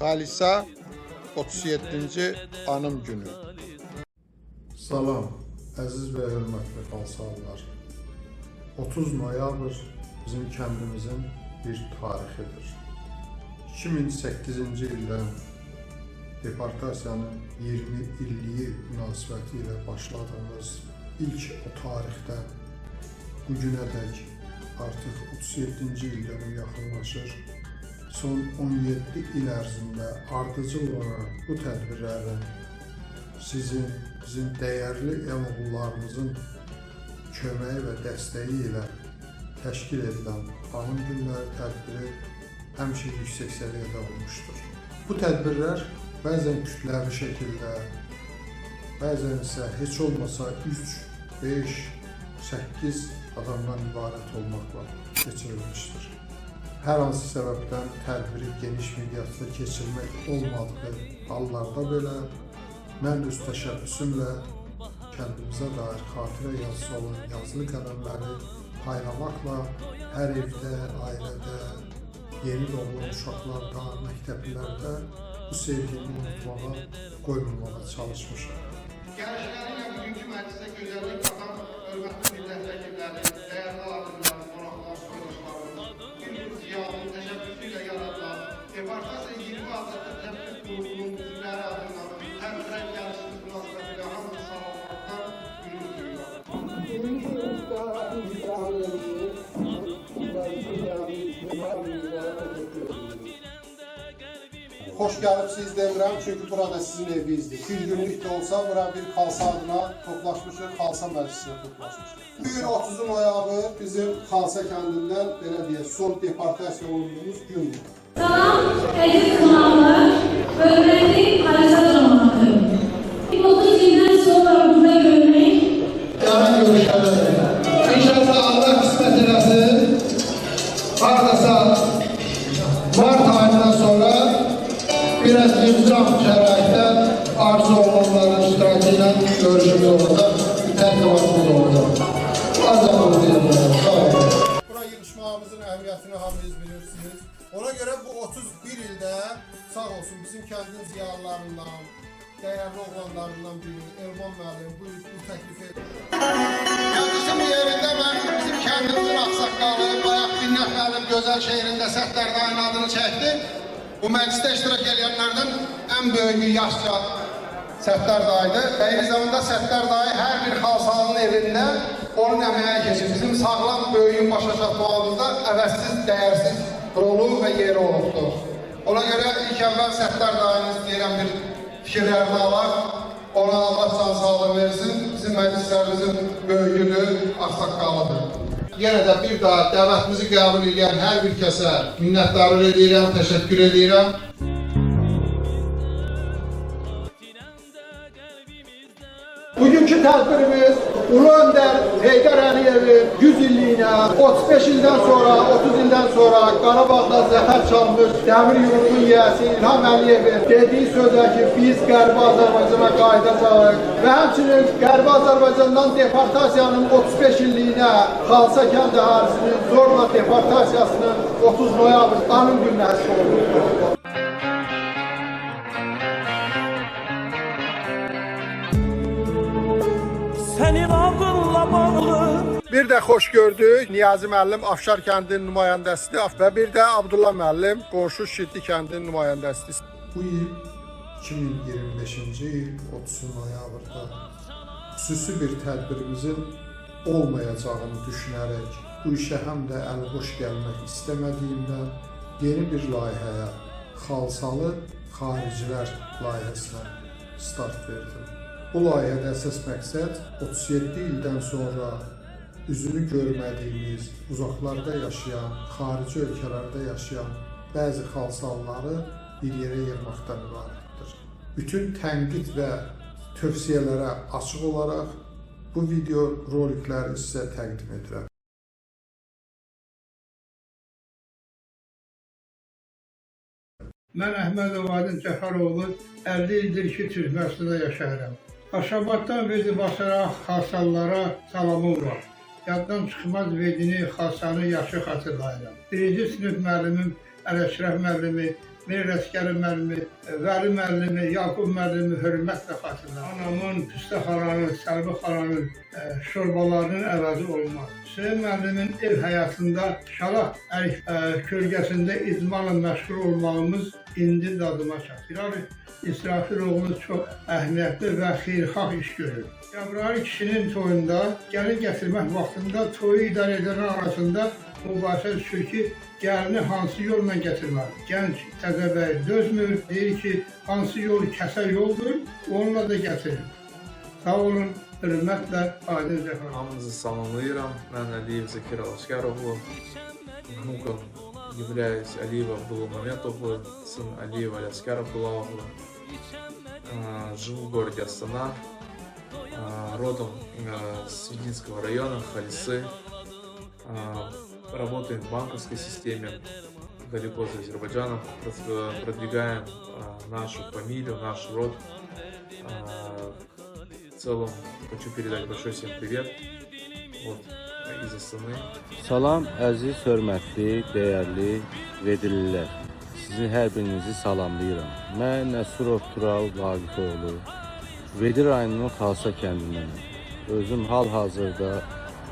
Xalisa 37-ci anım günü. Salam, əziz və hörmətli xalsalılar. 30 noyabr bizim kəndimizin bir tarixidir. 2008-ci ildən deportasiyanın 20 illiyi münasibəti ilə başladığımız ilk o tarixdən bu günədək artıq 37-ci il dönüm yaxınlaşır. Son 17 il ərzində ardıcıl olaraq bu tədbirlərin sizin, bizim dəyərli el oğullarımızın köməyi və dəstəyi ilə təşkil edilən anım günləri tədbiri həmişə yüksək səviyyədə olmuşdur. Bu tədbirlər bəzən kütləvi şəkildə, bəzən isə heç olmasa 3, 5, 8 adamdan ibarət olmaqla keçirilmişdir. Hər hansı səbəbdən tədbiri geniş miqyasda keçirmək olmadığı hallarda belə mən öz təşəbbüsümlə kəndimizə dair xatirə yazısı olan yazılı qələmləri paylamaqla hər evdə, ailədə, yeni doğulan uşaqlarda, məktəblilərdə bu sevgini unutmağa, qoymamağa çalışmışam. Gəlişləri ilə bugünkü məclisə gözəllik qatan hörmətli millət vəkilləri, dəyərli alimlər, qonaqlar, soydaşlarımız, bir qrup ziyalının təşəbbüsü ilə yaradılan Deportasiya 20 adlı təşəbbüs qrupunun üzvləri adından tədbirə gəlişiniz münasibətilə hamınızı salamlamaqdan qürur duyuram. Xoş gəlibsiniz demirəm, çünki burada sizin evinizdir. Bir günlük də olsa bura bir Xalsa adına toplaşmışıq, Xalsa məclisinə toplaşmışıq. Bu gün 30 noyabr bizim Xalsa kəndindən belə deyək, son deportasiya olunduğumuz gündür. Salam, əziz qonaqlar, hörmətli Xalisa cemaatı. 30 ildən sonra burada görmək Yarın görüşəlim. İnşallah Allah qismət eləsin. Hardasa mart ayından sonra biraz imzam şəraitdə arzu olunanların iştirakı ilə görüşümüz olacaq, təqdimatımız olacaq. Ancaq bunu deyirəm. Sağ olun. Bura yığışmağımızın əhəmiyyətini hamınız bilirsiniz. Ona görə bu 31 ildə sağ olsun bizim kəndin ziyalılarından, dəyərli oğlanlarından biri Elman müəllim bu təklif etdi. Kəndisi bu yerində mən bizim kəndimizin ağsaqqalı, bayaq Binnət müəllim gözəl şeirində Səttar dayının adını çəkdi. Bu məclisdə iştirak edənlərdən ən böyüyü yaşca Səttar dayıdır. Və eyni zamanda Səttar dayı hər bir xalsalının evində onun əməyi keçir. Bizim sağlam böyüyün başa çatmağımızda əvəzsiz, dəyərsiz rolu və yeri olubdur. Ona görə ilk əvvəl Səttar dayını istəyirəm bir fikirlərini alaq. Ona Allah can sağlığı versin. Bizim məclislərimizin böyüyüdür, ağsaqqalıdır. Yenə də bir daha dəvətimizi qəbul edən hər bir kəsə minnətdarlıq edirəm, təşəkkür edirəm. Bugünkü tədbirimiz Ulu Öndər Heydər Əliyevin 100 illiyinə, 35 ildən sonra, 30 ildən sonra Qarabağda zəfər çalmış Dəmir Yumruğun yiyəsi İlham Əliyevin dediyi sözə ki, biz Qərbi Azərbaycana qayıdacağıq və həmçinin Qərbi Azərbaycandan deportasiyanın 35 illiyinə Xalsa kənd əhalisinin zorla deportasiyasının 30 noyabr anım gününə həsr olunubdur. Senin ağılla bağlı Bir də xoş gördük. Niyazi müəllim Afşar kəndinin nümayəndəsidir və bir də Abdullah müəllim qonşu Şiddi kəndinin nümayəndəsidir. Bu il 2025-ci il 30 noyabrda xüsusi bir tədbirimizin olmayacağını düşünərək bu işə həm də əliboş gəlmək istəmədiyimdən yeni bir layihəyə, Xalsalı Xaricilər layihəsinə start verdim. Bu layihədə əsas məqsəd 37 ildən sonra üzünü görmədiyimiz, uzaqlarda yaşayan, xarici ölkələrdə yaşayan bəzi xalsalları bir yerə yığmaqdan ibarətdir. Bütün tənqid və tövsiyələrə açıq olaraq bu video rolikləri sizə təqdim edirəm. Mən Əhmədov Aydın Cəfəroğlu 50 ildir ki, Türkmenistanda yaşayıram. Aşabaddan Vedi Basara xalsallara salamım var. Yaddan çıxmaz Vedini, Xalsanı yaxşı xatırlayıram. Birinci sinif müəllimim Ələşrəf müəllimi Mir Əsgəri müəllimi, Vəli müəllimi, Yaqub müəllimi hörmətlə xatırlayıram. Anamın, Püstə xalanın, Səlvi xalanın şorbalarının əvəzi olmaz. Hüseyn müəllimin ev həyatında şalaq ərik kölgəsində idmanla məşğul olmağımız indi dadıma çatır. Yəni İsrafiloğlu çox əhəmiyyətli və xeyirxah iş görür. Cəbrayıl kişinin toyunda gəlin gətirmək vaxtında toyu idarə edənlər arasında mübahisə düşür ki, gəlini hansı yolla gətirməli? Gənc təzəbəy dözmür, deyir ki, hansı yol kəsə yoldur, onunla da gətirin. Sağ olun, hörmətlə Aydın Cəfərov. Hamınızı salamlayıram. Mən Əliyev Zakir Alasqaroğlu. Внуком являюсь Алиева Абдулла Мамет-оглы, сын Алиева Аляскар Абдулла-оглы. Живу в городе Астана, родом с Вединского района, Халисы. Работаем в банковской системе, далеко за Азербайджаном. Продвигаем нашу фамилию, наш род. В целом хочу передать большой всем привет вот, из Астаны. Salam əziz, hörmətli, dəyərli Vedililər. Sizi hər birinizi salamlayıram. Mən Nəsurov Tural Vaqifoğlu, Vedi rayonunun Xalsa kəndindənəm. Özüm hal-hazırda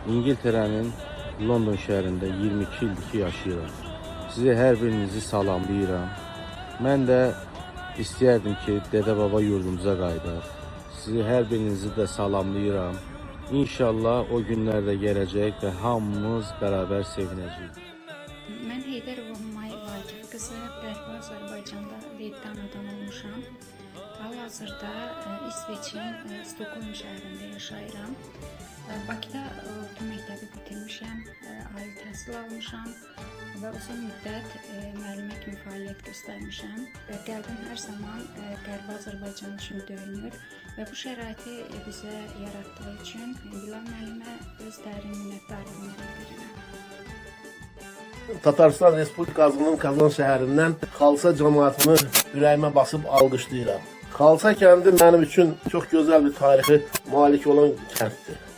İngiltərənin London şəhərində 22 ildir ki yaşayıram. Sizi hər birinizi salamlayıram. Mən də istəyərdim ki, dədə-baba yurdumuza qayıdaq. Sizi hər birinizi də salamlayıram. İnşallah o günlər də gələcək və hamımız bərabər sevinəcəyik. Mən Heydərova Humay Vaqif qızı, Qərbi Azərbaycanda Veddə anadan olmuşam. Hal-hazırda İsveçin Stokholm şəhərində yaşayıram. Bakıda orta məktəbi bitirmişəm, ali təhsil almışam və uzun müddət müəllimə kimi fəaliyyət göstərmişəm. Və qəlbim hər zaman Qərbi Azərbaycan üçün döyünür və bu şəraiti bizə yaratdığı üçün Bilal müəllimə öz dərin minnətdarlığımı bildirirəm. Tataristan Respublikasının Kazan şəhərindən Xalsa cəmaatını ürəyimə basıb alqışlayıram. Xalsa kəndi mənim üçün çox gözəl bir tarixi malik olan kənddir.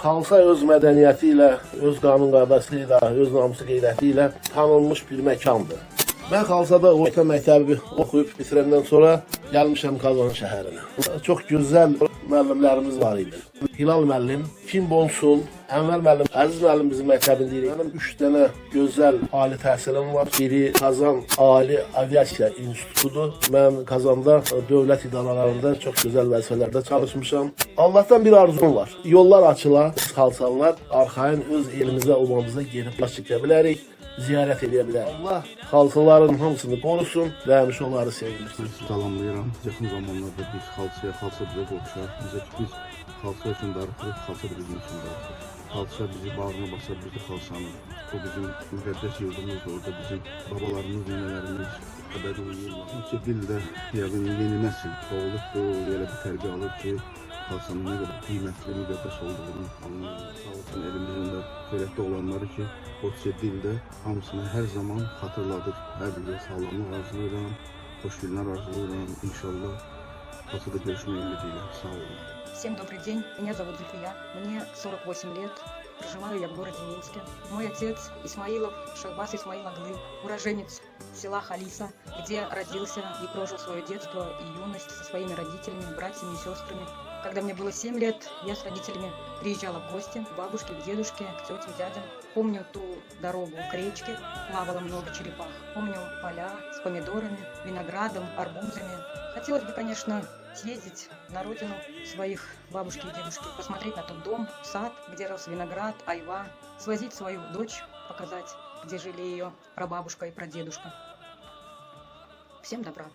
Xalsa öz mədəniyyəti ilə, öz qanun qaydası ilə, öz namusu qeyrəti ilə tanınmış bir məkandır. Mən Xalsada orta məktəbi oxuyub bitirəndən sonra gəlmişəm Kazan şəhərinə. Çox gözəl müəllimlərimiz var idi. Hilal müəllim, Kim Bonsun, Ənvər müəllim, Əziz müəllim bizim məktəbində idi. Mənim 3 dənə gözəl ali təhsilim var. Biri Kazan Ali Aviasiya İnstitutudur. Mən Kazanda dövlət idarələrində çox gözəl vəzifələrdə çalışmışam. Allahdan bir arzum var. Yollar açıla, xalçalılar arxayın öz elimizə, obamıza gedib baş çəkə bilərik, ziyarət edə bilərik. Allah xalçaların hamısını qorusun və həmişə onları sevindirsin. Salamlayıram. Yaxın zamanlarda biz Xalçaya, Xalça bizə qovuşar. Necə ki biz Xalça üçün darıxırıq, Xalça da bizim üçün darıxır. Xalça bizi bağrına basar, biz də Xalçanı. O bizim müqəddəs yurdumuzdur. Orada bizim babalarımız, nənələrimiz əbədi uyuyurlar. 37 ildə yəqin yeni nəsil doğulubdur, elə bir tərbiyə alır ki, Xalçanın nə qədər qiymətli, müqəddəs olduğunu anlayırlar. Sağ olsun elimizin də qeyrətli olanları ki, 37 ildə hamısını hər zaman xatırladır. Hər birinizə sağlamlıq arzulayıram, xoş günlər arzulayıram. İnşallah Xalçada görüşmək ümidi ilə. Sağ olun. Всем добрый день. Меня зовут Зульфия. Мне 48 лет. Проживаю я в городе Минске. Мой отец Исмаилов Шахбаз Исмаил Оглы, уроженец села Халиса, где родился и прожил свое детство и юность со своими родителями, братьями и сестрами. Когда мне было 7 лет, я с родителями приезжала в гости к бабушке, к дедушке, к тетям, дядям. Помню ту дорогу к речке, плавало много черепах. Помню поля с помидорами, виноградом, арбузами. Хотелось бы, конечно, съездить на родину своих бабушки и дедушки, посмотреть на тот дом, сад, где рос виноград, айва, свозить свою дочь, показать, где жили ее прабабушка и прадедушка. Всем добра.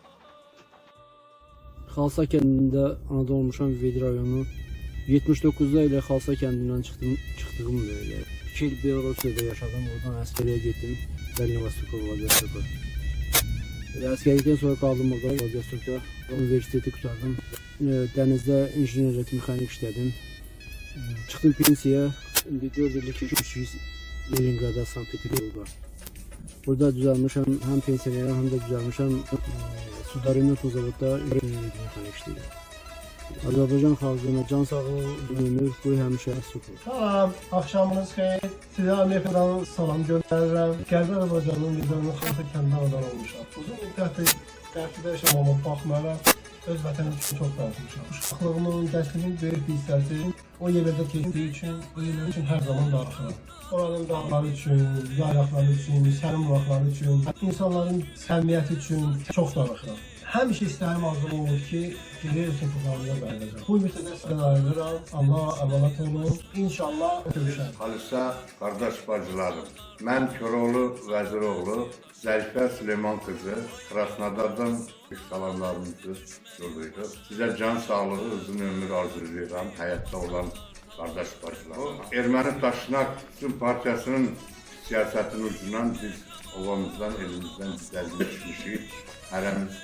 Xalsa kəndində anadan olmuşam, Vedi rayonu. 79-da elə Xalsa kəndindən çıxdım, çıxdığım da elə. 2 il Belarusiyada yaşadım, oradan əsgərliyə getdim. Dəlnivastokova, Vladivostok'a. Elə əsgərlikdən sonra qaldım orada Vladivostokda. Universiteti qurtardım. Dənizdə inžener mexanik işlədim. Çıxdım pensiyaya. İndi 4 ildir ki, köçürük Leningrada, Sankt Peterburqa. Burada düzəlmişəm, həm pensionerəm, həm də düzəlmişəm. Suda remont zavodda mexanik işləyirəm. Azərbaycan xalqına can sağlığı, uzun ömür, qoy həmişə əsrik olsun. Salam, axşamınız xeyir. Sizə Amerikadan salam göndərirəm. Qərbi Azərbaycanın Lidanın Xalsa kəndində anadan olmuşam. Uzun müddətdir qərbdə yaşamama baxmayaraq öz vətənim üçün çox darıxmışam. Uşaqlığımın, gəncliyimin böyük bir hissəsi o yerlərdə keçdiyi üçün, o yerlər üçün hər zaman darıxıram. Oranın dağları üçün, yaylaqları üçün, sərin bulaqları üçün, insanların səmimiyyəti üçün çox darıxıram. Həmişə istəyim arzum olub ki, geri öz torpaqlarımıza qayıdacağam. Bu ümidlə də sizdən ayrılıram. Allaha əmanət olun. İnşallah görüşərik. Xalisa qardaş bacılarım, mən Koroğlu Vəziroğlu, Zərifə Süleyman qızı, Krasnodardan salamlarımızı yollayırıq. Sizə can sağlığı, uzun ömür arzulayıram, həyatda olan qardaş bacılarım. Erməni Daşnak Bütün Partiyasının siyasətinin ucundan biz ovamızdan, elimizdən gəzmişik. Hərəmiz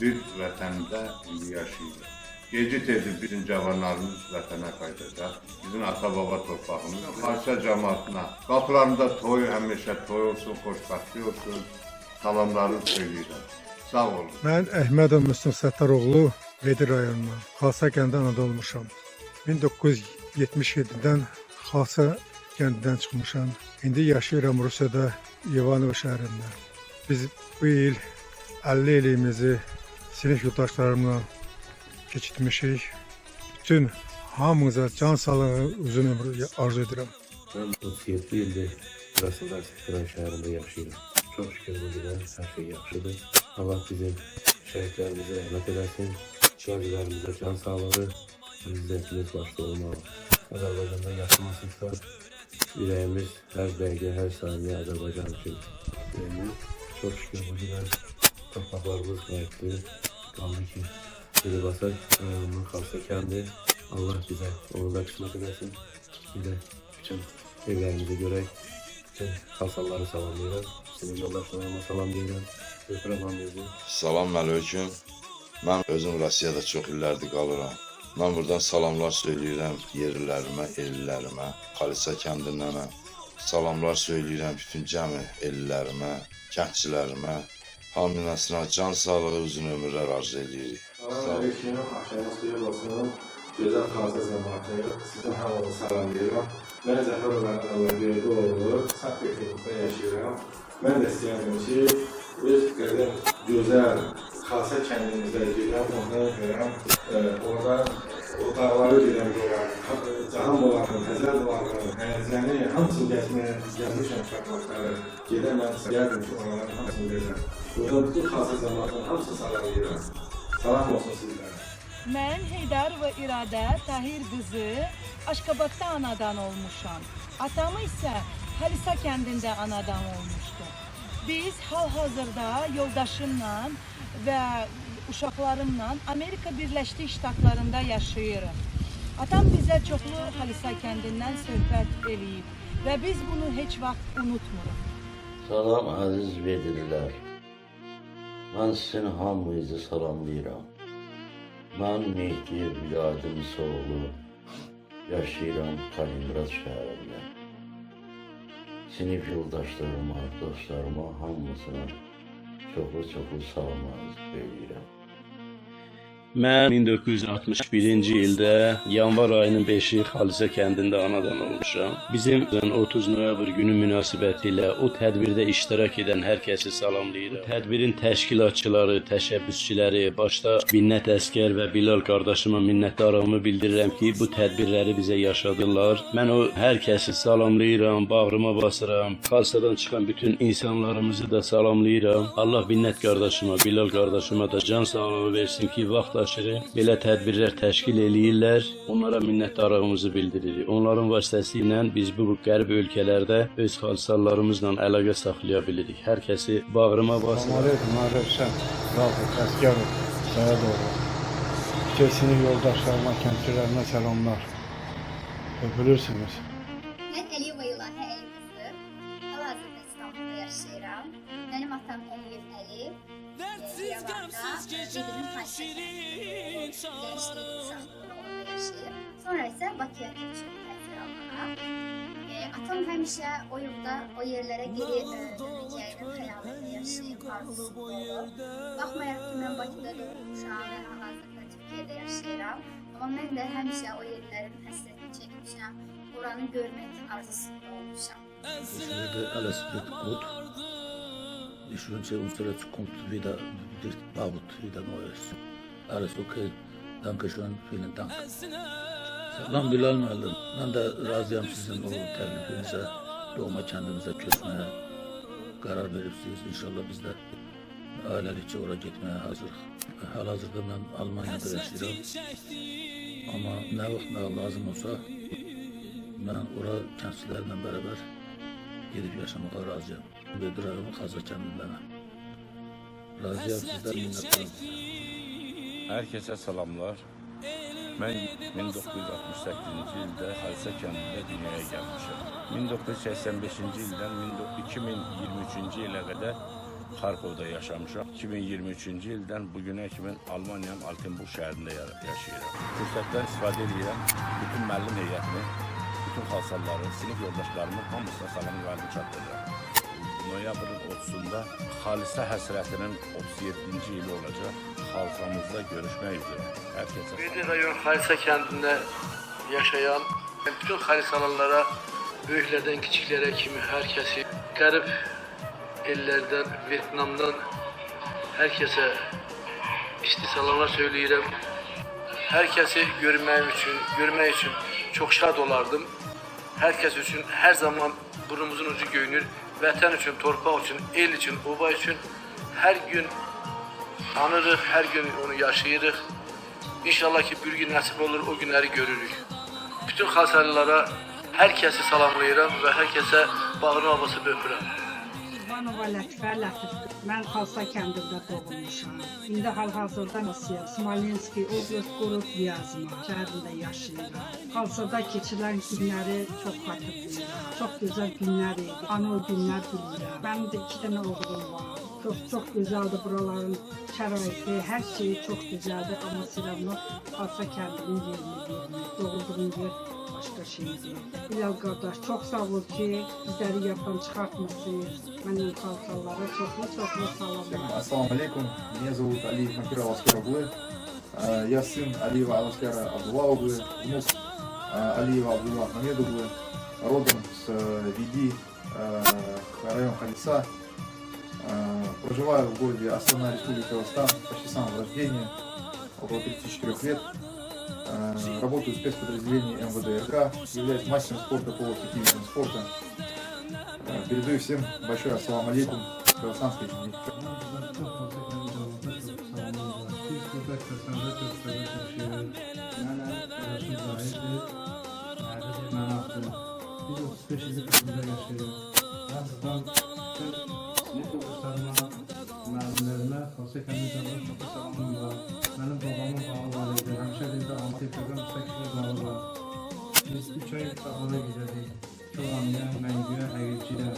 bir vətəndə indi yaşayırıq. Gecə tezdir bizim cavanlarımız vətənə qayıdacaq. Bizim ata-baba torpağımız. Xalça cəmaatına qapılarında toy, həmişə toy olsun, xoşbəxtlik olsun. Salamlarımı söyləyirəm. Sağ olun. Mən Əhmədov Müslüm Səttaroğlu, Vedi rayonundan, Xalsa kəndində anadan olmuşam. 1977-dən Xalsa kəndindən çıxmışam. İndi yaşayıram Rusiyada, İvanova şəhərində. Biz bu il 50 ilimizi sinif yoldaşlarımla keçirtmişik. Bütün hamınıza can sağlığı, uzun ömür arzu edirəm. Mən 37 ildir Krasnodar Kran şəhərində yaşayıram. Çox şükür bu günə hər şey yaxşıdır. Allah bizim şəhidlərimizə rəhmət eləsin, qazilərimizə can sağlığı, prezidentimiz başda olmalı. Azərbaycanda yaşamasınsa, ürəyimiz hər dəqiqə, hər saniyə Azərbaycan üçün döyünür. Çox şükür bu günə torpaqlarımız qayıtdı. Qaldı ki, Dilibaşa rayonunun Xalsa kəndi. Allah bizə onu da qismət eləsin. Bir də bütün evlərimizi görək. Bütün xalsaları salamlayıram. Sinif yoldaşlarıma salam deyirəm. Öpürəm hamınızı. Salam əleyküm. Mən özüm Rusiyada çox illərdir qalıram. Mən buradan salamlar söyləyirəm yerlilərimə, ellilərimə, Xalisa kəndindənəm. Salamlar söyləyirəm bütün cəmi ellilərimə, kəndçilərimə. Hamısına can sağlığı, uzun ömürlər arzu edirik. Salam aleyküm, axşamınız xeyir olsun. Gözəl Xalsa cəmaatı, sizin hamınızı salamlayıram. Mən Zəfər Əlverdi oğlu, Sankt-Peterburqda yaşayıram. Mən də istəyirəm ki, öz qədər gözəl Xalsa kəndimizdə gedirəm, ondan görəm, orada o dağları gedirəm görəm, Cahan bulağını, Xəzər bulağını, Həyəzəni, hamısını gəzməyə gəlmişəm uşaq vaxtları. Gedirəm, mən istəyərdim ki, oraların hamısını gezəm. Buradan bütün Xalsa cəmaatının hamısını salamlayıram. Salam olsun sizlərə. Mən Heydarova İradə Tahir qızı Aşqabadda anadan olmuşam. Atamı isə Xalisa kəndində anadan olmuşdu. Biz hal-hazırda yoldaşımla və uşaqlarımla Amerika Birləşmiş Ştatlarında yaşayırıq. Atam bizə çoxlu Xalisa kəndindən söhbət eləyib və biz bunu heç vaxt unutmuruq. Salam əziz Vedililər. Mən sizin hamınızı salamlayıram. Mən Mehdi Vilayət Musaoğlu, yaşayıram Kaliningrad şəhərində. Sinif yoldaşlarıma, dostlarıma, hamısına çoxlu-çoxlu salamlar söyləyirəm. Mən 1961-ci ildə yanvar ayının 5-i Xalisa kəndində anadan olmuşam. Bizim 30 noyabr günü münasibətilə o tədbirdə iştirak edən hər kəsi salamlayıram. Bu tədbirin təşkilatçıları, təşəbbüsçüləri, başda Minnət Əskər və Bilal qardaşıma minnətdarlığımı bildirirəm ki, bu tədbirləri bizə yaşadırlar. Mən o hər kəsi salamlayıram, bağrıma basıram. Xalsadan çıxan bütün insanlarımızı da salamlayıram. Allah Minnət qardaşıma, Bilal qardaşıma da can sağlığı versin ki, vaxt aşırı belə tədbirlər təşkil eləyirlər. Onlara minnətdarlığımızı bildiririk. Onların vasitəsilə biz bu qərb ölkələrdə öz xalçalarımızla əlaqə saxlaya bilirik. Hər kəsi bağrıma basıram. Aleyküm, mən Rövşən Rafiq Əsgərov, Səyyədoğlu. Bütün sinif yoldaşlarıma, kəndçilərimə salamlar. Öpülürsünüz. Mən Əliyeva İlahə Əli qızı. Hal-hazırda İstanbulda yaşayıram. Mənim atam Əliyev Əli. İrəvanda Vedinin Xalisa kəndində uşaqlığını orada yaşayır. Sonra isə Bakıya köçüb təhsil almağa. Atam həmişə o yurda, o yerlərə geri dönəcəyinin xəyalında yaşayıb, arzusunda olub. Baxmayaraq ki, mən Bakıda doğulmuşam və hal-hazırda Türkiyədə yaşayıram. Amma mən də həmişə o yerlərin həsrətini çəkmişəm. Oranı görmək arzusunda olmuşam. Ich werde alles wird gut. Ich wünsche unsere Zukunft wieder wird baut wieder Neues. Alles okay. Dankeschön, vielen Dank. Salam Bilal müəllim. Mən də razıyam sizin o təklifinizə, doğma kəndimizə köçməyə qərar veribsiniz. İnşallah biz də ailəlikcə ora getməyə hazırıq. Hal-hazırda mən Almaniyada yaşayıram. Amma nə vaxt nə lazım olsa, mən ora kəndçilərlə bərabər gedib yaşamağa razıyam. Vedi rayonu Xaza kəndindənəm. Razıyam, sizdən minnətdaram. Herkese salamlar. Mən 1968-ci ildə Xalisa kəndində dünyaya gəlmişəm. 1985-ci ildən 2023-cü ilə qədər Xarkovda yaşamışam. 2023-cü ildən bugünə kimi Almaniyanın Altenburg şəhərində yaşayıram. Fürsətdən istifadə edirəm. Bütün müəllim heyətini, bütün xalçaları, sinif yoldaşlarımın hamısına salam çatdırıram. Noyabrın 30-unda Xalisa həsrətinin 37-ci ili olacaq. Xalçamızda görüşmək üzrə. Hər kəsə Vedi rayon Xalisa kəndində yaşayan bütün Xalisalılara, böyüklərdən kiçiklərə kimi hər kəsi, qərib ellərdən, Vietnamdan hər kəsə isti salamlar söyləyirəm. Hər kəsi görmək üçün çox şad olardım. Hər kəs üçün hər zaman burnumuzun ucu göynür. Vətən üçün, torpaq üçün, el üçün, oba üçün hər gün anırıq, hər gün onu yaşayırıq. İnşallah ki, bir gün nəsib olur, o günləri görürük. Bütün xalçalılara, hər kəsi salamlayıram və hər kəsə bağrıma basıb öpürəm. Qurbanova Lətifə Lətif. Mən Xalsa kəndində doğulmuşam. İndi hal-hazırda Rusiya, Smolenski, Oblast, Qurut, Vyazma şəhərində yaşayıram. Xalsada keçirilən günləri çox xatırlayıram. Çox gözəl günlər idi. Ana o günlər bilmirəm. Mənim də 2 dənə oğlum var. Çox gözəldir buraların şəraiti, hər şeyi çox gözəldir. Amma Siravno Xalsa kəndinin yerini vermir. Doğulduğum yer başqa şeydir. Bilal qardaş, çox sağ ol ki, bizləri yaddan çıxartmırsınız. Mənim xalçalara çoxlu-çoxlu salamlar. Assalamu aleykum. Меня зовут Алиев Макир Аласкер Оглы. Я сын Алиева Аласкера Абдулла Оглы, внук Алиева Абдулла Ахмед Оглы, родом с Веди, район Халиса. Проживаю в городе Астана, Республика Казахстан, почти с самого рождения, около 34 лет. Работаю в спецподразделении МВД РК, являюсь мастером спорта по таким видам спорта. Передаю всем большой ассалам алейкум с казахстанской земли. Biz 35 ildir burada yaşayırıq. Mən buradan sinif yoldaşlarıma, müəllimlərimə, Xalça kəndi cəmaatına çox salamım var. Mənim babamın bağı var idi. Həmişə deyirdi Antepədən 8 bağı var. Biz 3 ay bağına gedərdik. Koranlıya, Məngüyə, Həqiqiyə.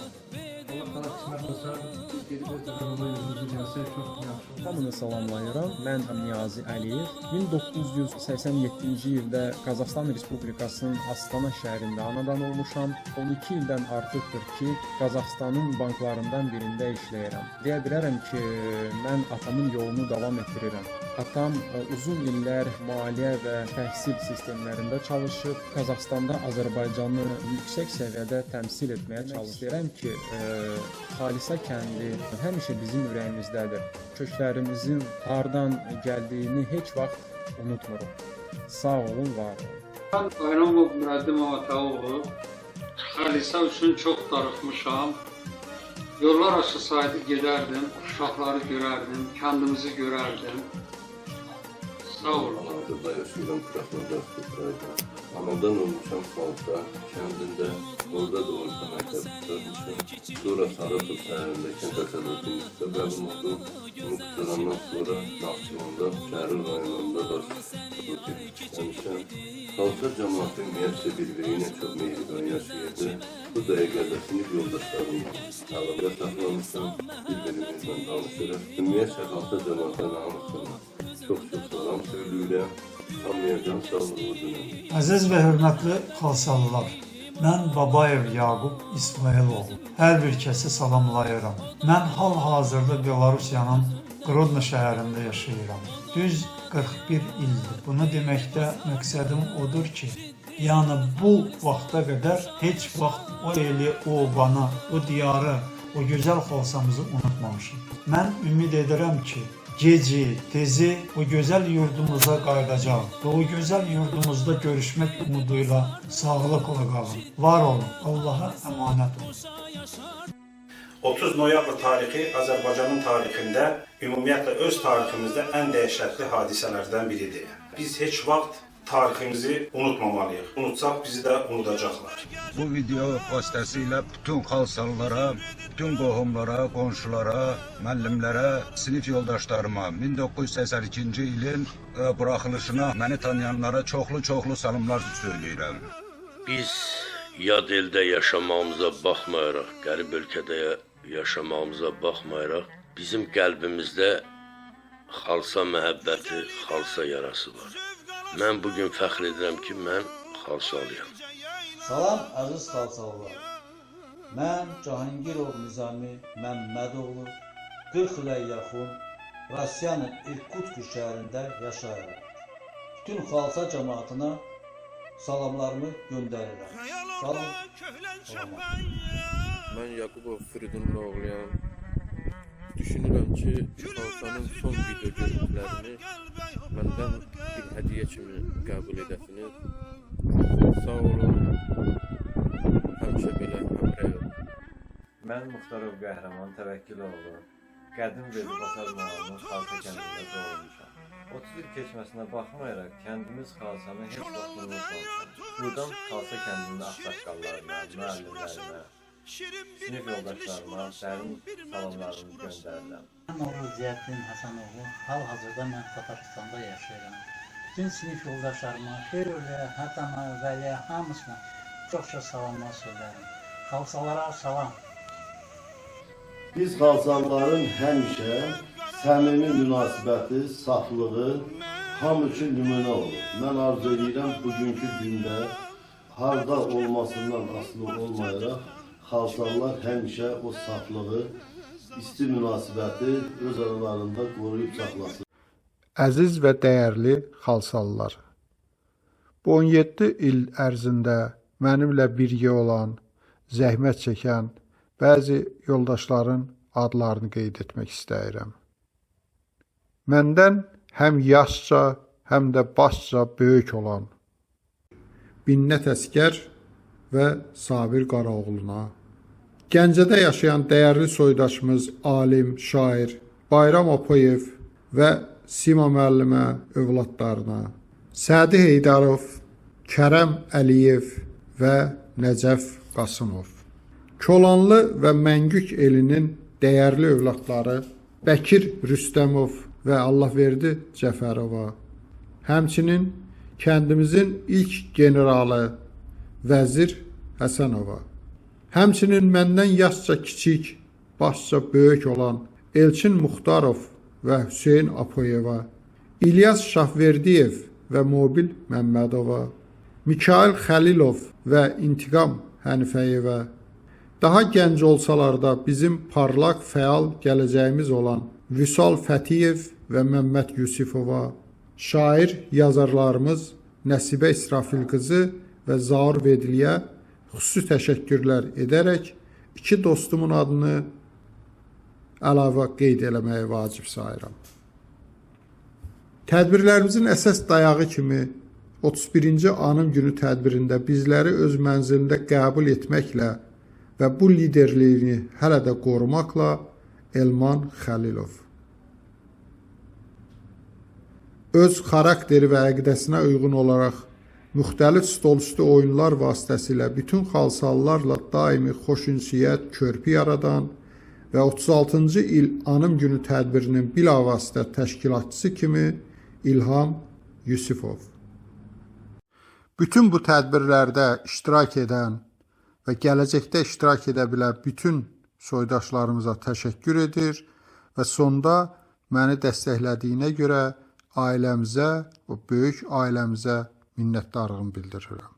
Allah təala qismət olsa, biz gedib o tərəfə yolumuzu gəlsək çox yaxşı olar. Hamını salamlayıram. Mən Niyazi Əliyev. 1987-ci ildə Qazaxıstan Respublikasının Astana şəhərində anadan olmuşam. 12 ildən artıqdır ki, Qazaxıstanın banklarından birində işləyirəm. Deyə bilərəm ki, mən atamın yolunu davam etdirirəm. Atam uzun illər maliyyə və təhsil sistemlərində çalışıb, Qazaxıstanda Azərbaycanı yüksək səviyyədə təmsil etməyə çalışır. Deyirəm ki, Xalisa kəndi həmişə bizim ürəyimizdədir. Köklərimizin hardan gəldiyini heç vaxt unutmuruq. Sağ olun, var olun. Mən Bayramov Mürəddim Ataoğlu. Xalisa üçün çox darıxmışam. Yollar açılsaydı gedərdim, uşaqları görərdim, kəndimizi görərdim. Sağ olun. Hazırda yaşayıram Krasnodar Krayda. Anadan olmuşam Xalsa kəndində, orada da orta məktəb qurtarmışam. Sonra Saratov şəhərində kənd təsərrüfatı institutunda qəbul oldum. Bunu qurtarandan sonra Naxçıvanda, Şəhərin rayonunda da işləmişəm. Xalsa cəmaatı ümumiyyətcə bir-biri ilə çox mehriban yaşayırdı. Bu dəqiqədə sinif yoldaşlarımla əlaqə saxlamışam, bir-birimizlə danışırıq. Ümumiyyətcə Xalsa cəmaatının hamısına çox-çox salam söyləyirəm. Hamıya can sağlığı diləyirəm. Əziz və hörmətli xalçalılar, mən Babayev Yaqub İsmayıloğlu. Hər bir kəsi salamlayıram. Mən hal-hazırda Belarusiyanın Grodno şəhərində yaşayıram. Düz 41 ildir. Bunu deməkdə məqsədim odur ki, yəni bu vaxta qədər heç vaxt o eli, o obanı, o diyarı, o gözəl Xalsamızı unutmamışam. Mən ümid edirəm ki, geci, tezi o gözəl yurdumuza qayıdacağam və o gözəl yurdumuzda görüşmək umuduyla sağlıqla qalın. Var olun, Allaha əmanət olun. 30 noyabr tarixi Azərbaycanın tarixində, ümumiyyətlə öz tariximizdə ən dəhşətli hadisələrdən biridir. Biz heç vaxt tariximizi unutmamalıyıq. Unutsaq bizi də unudacaqlar. Bu video vasitəsilə bütün xalsalılara, bütün qohumlara, qonşulara, müəllimlərə, sinif yoldaşlarıma 1982-ci ilin buraxılışına məni tanıyanlara çoxlu-çoxlu salamlar söyləyirəm. Biz yad eldə yaşamağımıza baxmayaraq, qərib ölkədə yaşamağımıza baxmayaraq, bizim qəlbimizdə Xalsa məhəbbəti, Xalsa yarası var. Mən bugün fəxr edirəm ki, mən Xalsalıyam. Salam əziz Xalsalılar. Mən Cahangirov Nizami Məmmədoğlu, 40 ilə yaxın Rusiyanın İrkutsk şəhərində yaşayıram. Bütün Xalsa cəmaatına salamlarımı göndərirəm. Salam, salam. Mən Yaqubov Firidunun oğluyam. Düşünürəm ki, Xalsanın son video görüntülərini məndən bir hədiyyə kimi qəbul edəsiniz. Sağ olun. Həmişə belə həmrəy olun. Mən Muxtarov Qəhrəman Təvəkküloğlu, qədim Verdibasar mahalının Xalsa kəndində doğulmuşam. 30 il keçməsinə baxmayaraq kəndimiz Xalsanı heç vaxt unutmamışam. Buradan Xalsa kəndinin ağsaqqallarına, müəllimlərinə, sinif yoldaşlarıma dərin salamlarımı göndərirəm. Mən Novruz Ziyəddin Həsənoğlu, hal-hazırda mən Tatarıstanda yaşayıram. Bütün sinif yoldaşlarıma, Xeyrülə, Hətama, Vəliyə hamısına çox-çox salamlar söylərəm. Xalsalara salam. Biz xalsalıların həmişə səmimi münasibəti, saflığı hamı üçün nümunə olur. Mən arzu edirəm bugünkü gündə harda olmasından asılı olmayaraq xalsalılar həmişə o saflığı, isti münasibəti öz aralarında qoruyub saxlasın. Əziz və dəyərli xalsalılar, bu 17 il ərzində mənimlə birgə olan, zəhmət çəkən bəzi yoldaşların adlarını qeyd etmək istəyirəm. Məndən həm yaşca, həm də başca böyük olan Binnət Əsgər və Sabir Qaraoğluna, Gəncədə yaşayan dəyərli soydaşımız, alim, şair Bayram Apoyev və Sima müəllimə övladlarına, Sədi Heydarov, Kərəm Əliyev və Nəcəf Qasımov, Kolanlı və Məngük elinin dəyərli övladları Bəkir Rüstəmov və Allahverdi Cəfərova, həmçinin kəndimizin ilk generalı Vəzir Həsənova, həmçinin məndən yaşca kiçik, başca böyük olan Elçin Muxtarov və Hüseyn Apoyeva, İlyas Şahverdiyev və Mobil Məmmədova, Mikail Xəlilov və İntiqam Hənifəyevə, daha gənc olsalar da bizim parlaq, fəal gələcəyimiz olan Vüsal Fətiyev və Məmməd Yusifova, şair yazarlarımız Nəsibə İsrafil qızı və Zaur Vedliyə xüsusi təşəkkürlər edərək iki dostumun adını əlavə qeyd eləməyi vacib sayıram. Tədbirlərimizin əsas dayağı kimi 31-ci Anım günü tədbirində bizləri öz mənzilində qəbul etməklə və bu liderliyini hələ də qorumaqla Elman Xəlilov. Öz xarakteri və əqidəsinə uyğun olaraq müxtəlif stolüstü oyunlar vasitəsilə bütün xalsalılarla daimi xoş ünsiyyət, körpü yaradan və 36-cı il Anım günü tədbirinin bilavasitə təşkilatçısı kimi İlham Yusifov. Bütün bu tədbirlərdə iştirak edən və gələcəkdə iştirak edə bilən bütün soydaşlarımıza təşəkkür edir və sonda məni dəstəklədiyinə görə ailəmizə, o böyük ailəmizə minnətdarlığımı bildirirəm.